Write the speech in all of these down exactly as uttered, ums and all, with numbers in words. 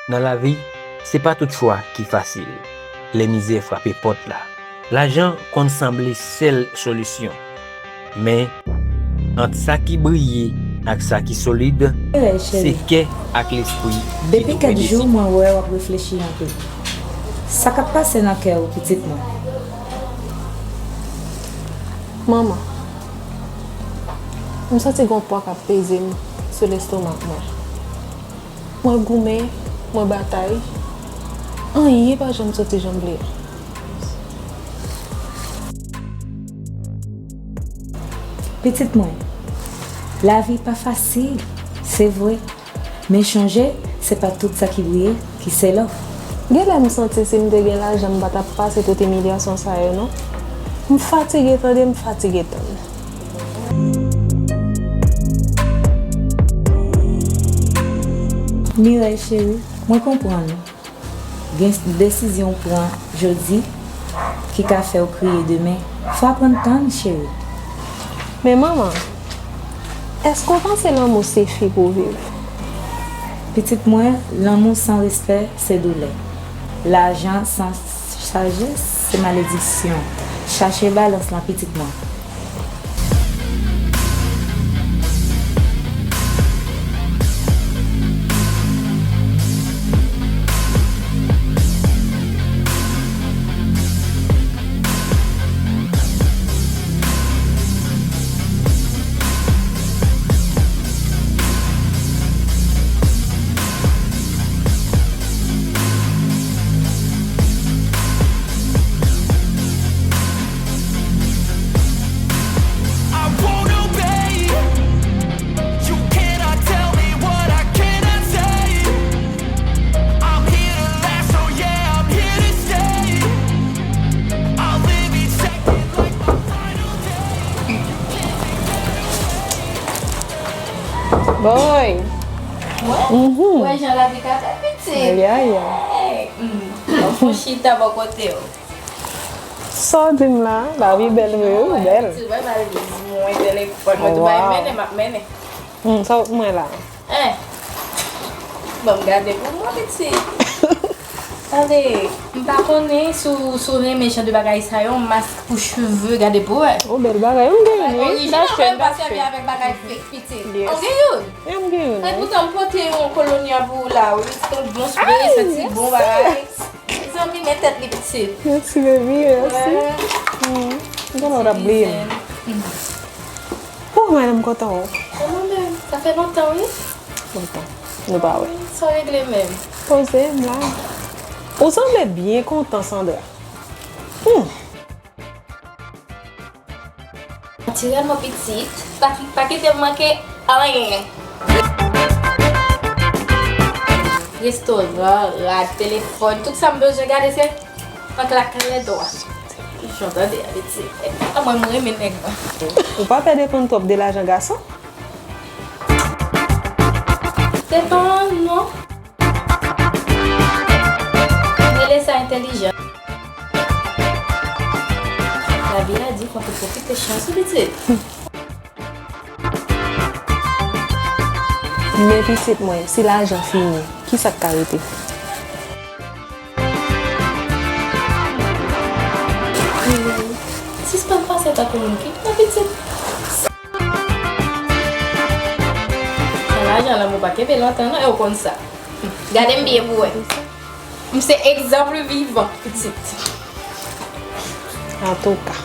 Nan lavi, se pa tout chwa ki fasil lè mizè frape pòt la. Lajan konn sanble sèl solisyon, men ant sa ki briye ak sa ki solid, se kè ak lespri ki tou plen desi. Depi kèk jou mwen wè w ap reflechi anpil. Sa k ap pase nan kè w, pitit mwen? Manman, m santi gen yon pwa k ap peze m sou lestomak mwen. Mwen goumen, mwen batay, anyen pa janm soti jan m vle a. Pitit mwen, lavi pa fasil, se vre. Men chonje, se pa tout sa ki briye ki se lò. Genlè m santi si m te gen lajan, m pa t ap pase tout imilyasyon sa yo, non. M fatige tande, m fatige tann. Mireille cheri, mwen konprann ou. Gen desizyon w pran jodi ki ka fè w kriye demen. Fò w aprann tann, cheri. Men manman, èske w panse lanmou se fi pou w viv? Pitit mwen, lanmou san respè se doulè. Lajan san sajès se malediksyon. Chache balans lan, pitit mwen. Boy! Wè? Mhm. Wè jan lavi ka fè pitit. Ay, ay, ay. Hey, mm. Fon chita bò kote w. Sa w di m la, lavi bèl vre wi, ou bèl. Ti wè valiz mwen, telefòn mwen, tout bagay mennen, m ap mennen. Hmm, sa w mwen la. Eh. Ban m gade pou mwen, pitit. Tande, m pa konnen si w, si w renmen jan de bagay sa yo, mask pou cheve, gade pou wè. Oh, bèl bagay, m gen youn wi. Orijinal, m pa sèvi avèk bagay fake, pitit. Yes. Ou gen youn? M gen youn wi. Epoutan m pote yon kolonya pou ou la wi, se yon bon spray, santi bon bagay. Zanmi, men tèt li pitit. Mèsi, baby, mèsi. Wè. Hmm. M konnen w t ap bliye m. Ti dizen. Hmm. Ou, madanm, m kontan wè w. E mwen menm, sa fè lontan, wi. Lontan. Nou pa wè. Sa w regle menm? Poze m la. Ou sanble byen kontan, Sandra. Hmm. Natirèlman pitit, pa ki-, pa kite m manke anyen. Restoran, rad, telefòn, tout sa m bezwen gade se an klakè dwa. Jan tande a pitit. A mwen, m renmen nèg mwen. Ou pa pè depann twòp de lajan gason? Depann, non. Rele sa entèlijan. Lavi a di fòk ou pwofite chans ou pitit. Men pitit mwen, si lajan fini, kisa k ka rete? Sispann panse tankou moun ki gen pitit. San lajan, lanmou pa kenbe lontan non, e w konn sa. Gade m byen pou wè. M se egzanp vivan, pitit. Antouka.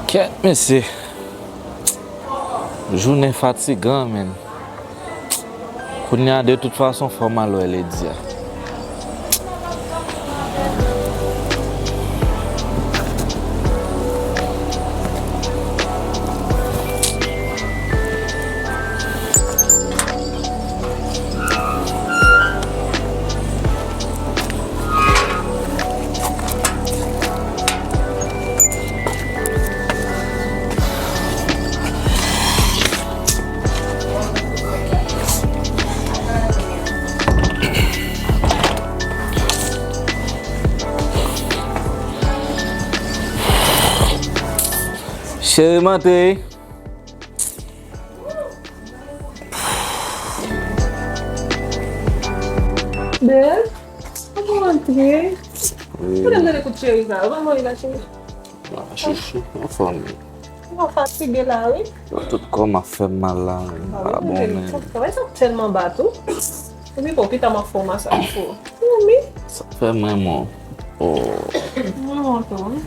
Kèt, mesye. Jounen fatigan, menn. Kounye a, de tout fason, fò m al wè Lady a. Cheri, m antre. Bèl, kòman w antre? Wi. Kote m tande kout cheri sa yo? Kòman w ye la, cheri? Ah, chouchou, anfòm. Mwen fatige la, wi. Tout kò m ap fè m mal la, men. Ah, pa bon, men. Sa, sa, sa tèlman ba tou. Epi bon, pita m ap fè w masaj pou ou. Wi. Sa fè m renmen w. Oh. Mwen renmen w tou, wi.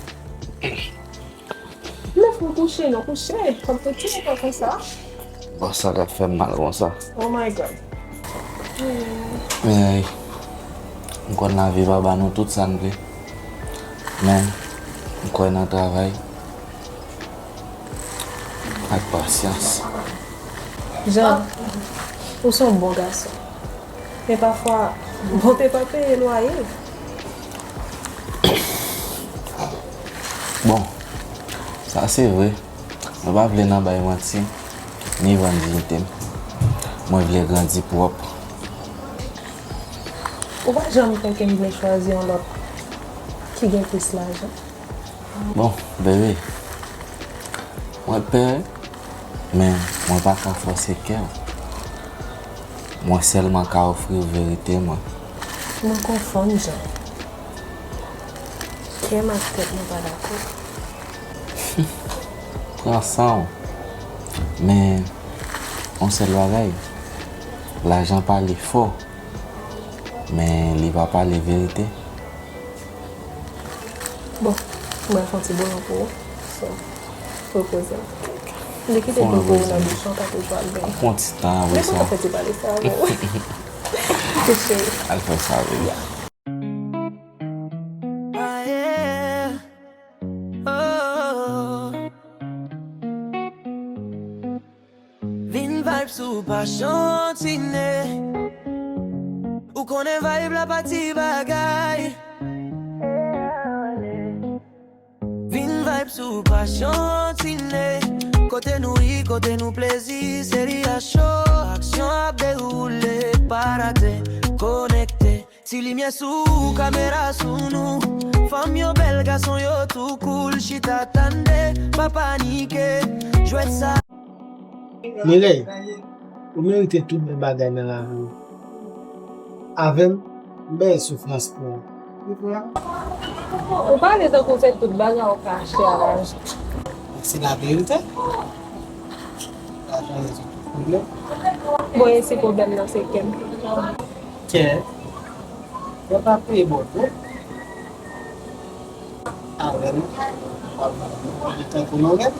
Lè fò kouche, nou kouche. Kòm te tire kò konsa. Bon, sa k ap fè m mal konsa. Oh my God. Ey, m konn lavi pa ba nou tout sa n vle. Men, m kwè nan travay ak pasyans. Jean, ou se yon bon gason. Men pafwa, bonte pa peye lwaye. Bon, sa se vre. Mwen pa vle nan bay manti, ni vann diyite m. Mwen vle grandi pwòp. Ou pa janm panse m vle chwazi yon lòt ki gen plis lajan? Bon, bebe, mwen pè, men mwen pa ka fòse kè w. Mwen sèlman ka ofri w verite mwen. Mwen konfonn, Jean. Kè m ak tèt mwen pa dakò. Pran san w. Men, yon sèl bagay, lajan pale fò, men li pa pale verite. Bon, mwen fè yon ti bouyon pou ou. So, repoze w. Li kite dlo pou ou nan douch lan, pa toujou ap benyen. Pran ti tan apre sa. Men pou nou fè ti pale sa avè w. Cheri. Al fè sa, bebe. Yeah. Oh, oh, oh. Vin vibe sou Passion Tine. Ou konnen vibe la pa ti bagay. Vin vibe sou Passion Tine. Kote nou ri, kote nou plezi, seri a cho, aksyon ap dewoule, pa rate, konekte. Ti limyè sou, kamera sou nou. Fanm yo bèl, gason yo tou cool. Chita tande, pa panike. Jwèt sa. Mireille, ou merite tout bèl bagay nan lavi w. Avè m, m peye soufrans pou ou. Ou pale tankou se tout bagay ou ka achte a lajan. Se laverite. Lajan rezoud tout pwoblèm. Bon, e si pwoblèm nan se kè m? Kè, yo pa peye bò dlo. Avè m, w ap viv tankou yon rèv.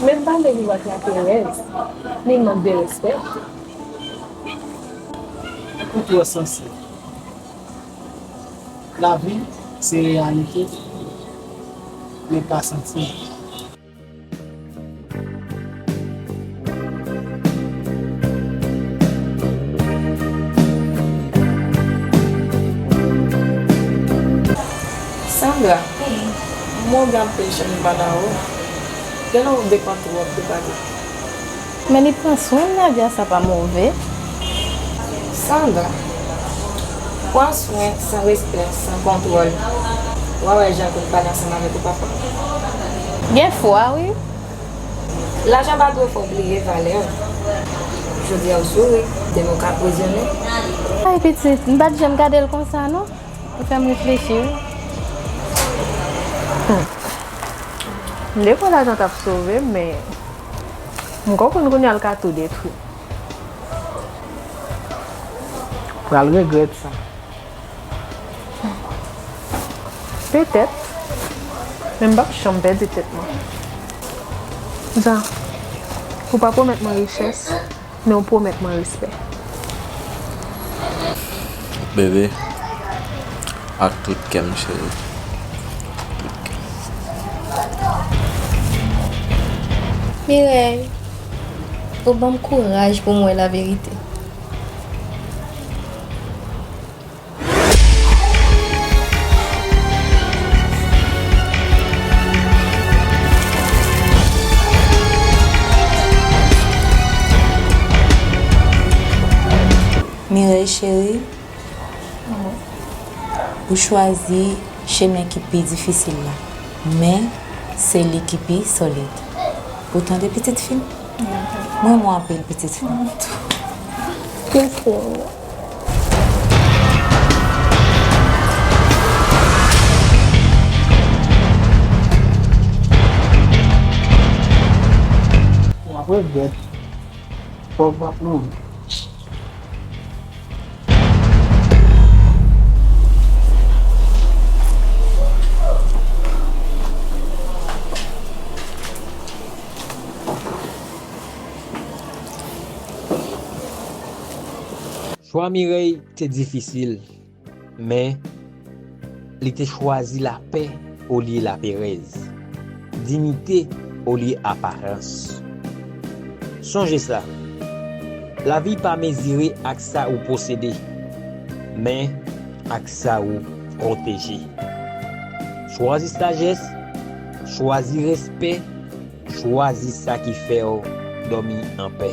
Men m pa vle viv ak laperèz, ni mank de respè. Ou twò sanse. Lavi, se reyalite, men pa santiman. Sandra, mwen gen anpil chans m pa la ou. Gen lè ou depan twòp de bagay. Men li pran swen m, Nadia, sa pa move. Sandra, pran swen san respè, san kontwòl. W a wè jan l konn pale ansanm avèk ou papa. Gen fwa, wi. Lajan pa dwe fè w bliye valè w. Jodi a w souri, demen w ka anpwizonnen. Ay, pitit, m pa t janm gade l konsa, non. Ou fè m reflechi, wi. Hmm. M te kwè lajan t ap sove m, men m konprann kounye a l ka tou detwi. Pral regrèt sa. Petèt, men m p ap janm pèdi tèt mwen. Jan, ou pa pwomèt mwen richès, men w pwomèt mwen respè. Bebe, ak tout kè m, cheri. Tout kè m. Mireille, ou ban m kouraj pou m wè laverite. Mireille cheri, ou chwazi Chemen ki pi difisil la, men se li ki pi solid. Ou tande, pitit fi m? Mwen renmen w anpil, pitit fi m. Mèsi. W ap regrèt. Fòk w ap mouri. Chwa Mirèy te difisil, men li te chwazi lapè olye laperèz, diyite olye aparans. Sonje sa, lavi pa mezire ak sa ou posede, men ak sa ou pwoteje. Chwazi sajès, chwazi respè, chwazi sa ki fè w dòmi anpè.